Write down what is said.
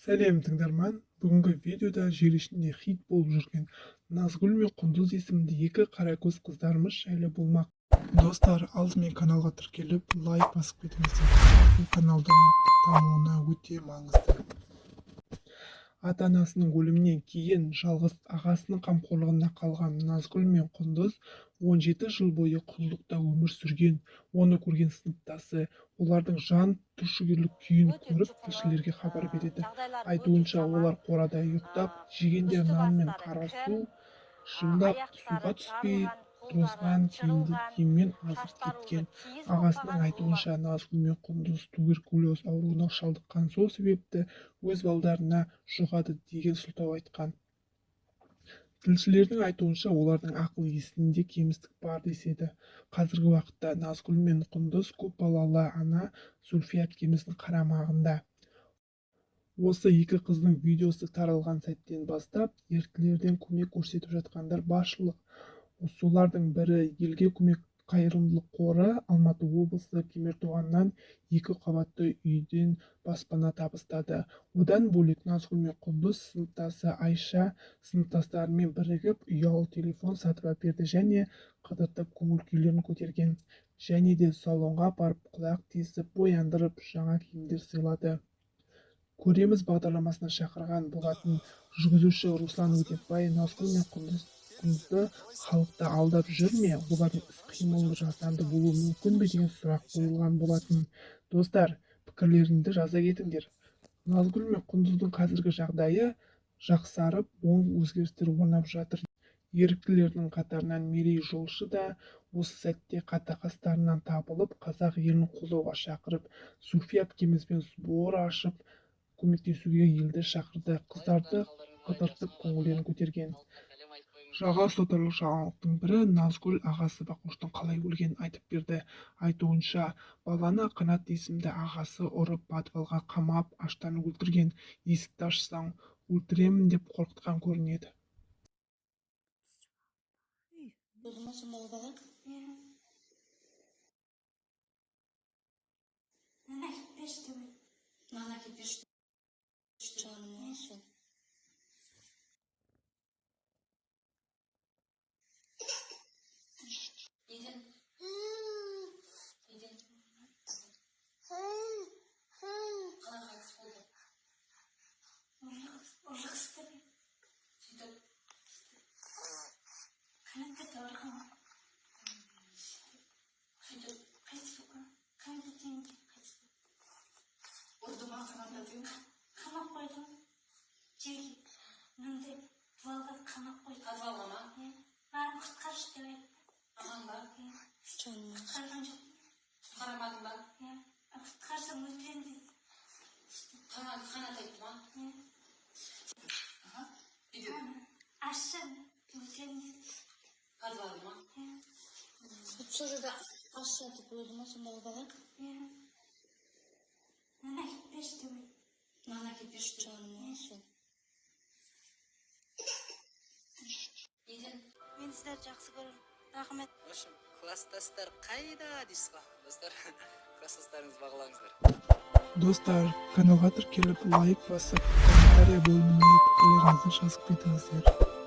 Сәлем, тыңдарман! Бүгінгі видеода желі ішінде хит болып жүрген Назгүл мен Құндыз есімді екі қаракөз қыздарымыз жайлы болмақ. Достар, алдымен каналға тіркеліп, лайк басып кетіңіздер. Бұл каналдың дамуына өте маңызды. Ата-анасының өлімінен кейін жалғыз ағасының қамқорлығында қалған Назгүл мен Құндыз 17 жыл бойы құлдықта өмір сүрген. Оны көрген сыныптасы олардың жан түршігерлік күйін Өте көріп, жұқымы, тілшілерге хабар береді. жағдайлары өте Айтуынша, жаман. олар қорада ұйықтап, жегендер үсті нан мен бастары қара кір, су, жылдап аяқтары суға түспей, жарылған, қолдары тозған шырылған, киіммен азып шаштары кеткен. уже киіз болып Ағасының қалған айтуынша, Назгүл мен Құндыз туберкулез ауруына шалдыққан, сол себепті өз балдарына жұғады деген сылтау айтқан. Тілшілердің айтуынша, олардың ақыл-есінде кемістік бар деседі. Қазіргі уақытта Назгүл мен Құндыз көп балалы ана Зүлфия әпкеміздің қарамағында. Осы екі қыздың видеосы таралған сәттен бастап, еріктілерден көмек көрсетіп жатқандар баршылық. Солардың бірі елге көмек қайырымдылық қоры Алматы облысы Кемертоғаннан екі қабатты үйден баспана табыстады. Одан бөлек Назгүл мен Құндыз сыныптасы Айша сыныптастарымен бірігіп ұялы телефон сатып әперді және қыдыртып көңіл күйлерін көтерген. Және де салонға апарып құлақ тесіп, бояндырып, жаңа киімдер сыйлады. Көреміз бағдарламасына шақырған болатын жүргізуші Руслан Өтепбай Назгүл мен Құндызды халықты алдап жүр ме, олардың іс-қимылы жасанды болуы мүмкін бе деген сұрақ қойылған болатын. Достар, пікірлеріңді жаза кетіңдер. Назгүл мен Құндыздың қазіргі жағдайы жақсарып, оң өзгерістер орнап жатыр. Еріктілердің қатарынан Мерей Жолшы да осы сәтте қатақастарынан табылып, қазақ елін қолдауға шақырып, Зүлфия әпкемізбен сбор ашып, көмектесуге елді шақырды. Қыздарды қыдыртып көңілдерін көтерген. Жаға ұстатарлық жаңалықтың бірі Назгүл ағасы Бақоштың қалай өлгенін айтып берді. Айтуынша, баланы Қанат есімді ағасы ұрып, подвалға қамап, аштан өлтірген. Есікті ашсаң, өлтіремін деп қорқытқан көрінеді. Болды ма сонда ол бала? Иә. Нан әкеліп берші деп айтты. Нан әкеліп берші. Жаным сол. Неден? Неден? Қалай қайтыс болды? Ұрлық істеп. Сөйтіп, Қанатты да ұрған. сөйтіп, Қайтыс болған. Қанатты деген қайтыс болды. ұрды ма Қанат деген? Қамап қойдым. Жерге мынандай дуалға қамап қойдым. Подвалға ма? Иә. Маған құтқаршы деп айтты. Ағаң ба? Иә. Жаным. Құтқарған жоқ. Құтқарамадың ба? Иә. Құтқарсам өлтіремін деді. Қанат айтты ма? Иә. Аха. Үйде. Ашсам өлтіремін деді. Подвалды ма? Иә. Сол жерде аш жатып өлді ма сонда ол бала? Иә. Нан әкеліп берші деп айтты. Нан әкеліп берші. Жаным сол. Неден? Мен сіздерді жақсы көремін. Рахмет. В общем, класстастар қайда дейсіз ғой. Достар, класстастарыңызды бағалаңыздар. Достар, каналға тіркеліп, лайк басып, комментария бөліміне пікірлеріңізді жазып кетіңіздер.